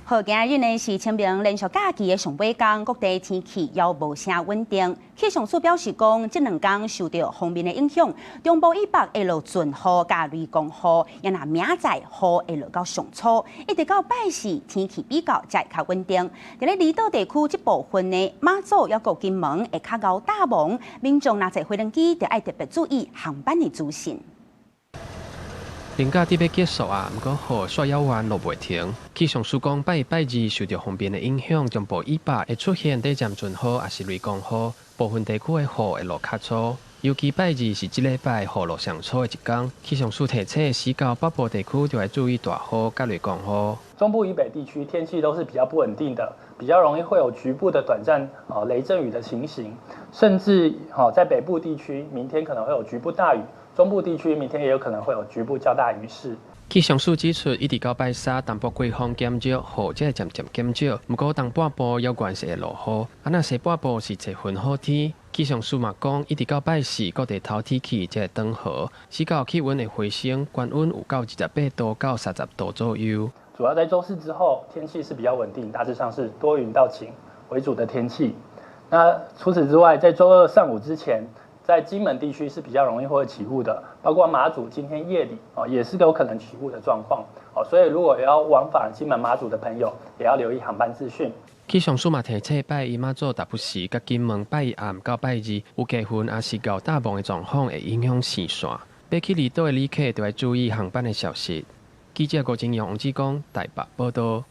好，今日呢是清明連續假期的上尾工，各地天氣猶無啥穩定。氣象署表示講，這兩工受著鋒面的影響，中部以北會落陣雨佮雷公雨，若明仔載雨會落到上粗，一直到拜四天氣比較才會較穩定。佇咧離島地區這部分呢，馬祖猶閣金門會較𠢕搭雺，民眾若坐飛輪機，著愛特別注意航班的資訊。連假佇欲結束啊，毋過雨煞猶原落袂停。氣象署講，拜一拜二受著鋒面的影響，中部以北會出現短暫陣雨，抑是雷公雨，部分地區的雨會落較粗。尤其拜二是這禮拜雨落上粗的一工。氣象署提醒，四到北部地區就愛注意大雨佮雷公雨。中部以北地區天氣都是比較不穩定的，比較容易會有局部的短暫雷陣雨的情形，甚至在北部地區明天可能會有局部大雨。中部地區明天也有可能會有局部較大雨勢。氣象署指出，一直到拜三，東部季風減弱，雨才會漸漸減少。毋過東半部猶原是會落雨，啊若西半部是濟雲好天。氣象署嘛講，一直到拜四，各地頭天氣才會轉好，四到氣溫會回升，高溫有到28度到30度左右。主要在週四之後，天氣是比較穩定，大致上是多雲到晴為主的天氣。那除此之外，在週二上午之前，在金門地區是比較容易會起霧的，包括馬祖今天夜裡哦也是有可能起霧的狀況哦，所以如果要往返金門馬祖的朋友，也要留意航班資訊。氣象署嘛提醒，拜一媽祖踏不時，佮金門拜一暗到拜二有低雲抑是𠢕搭雺的狀況，會影響視線。欲去離島的旅客就愛注意航班的消息。記者郭金陽、王志剛台北報道。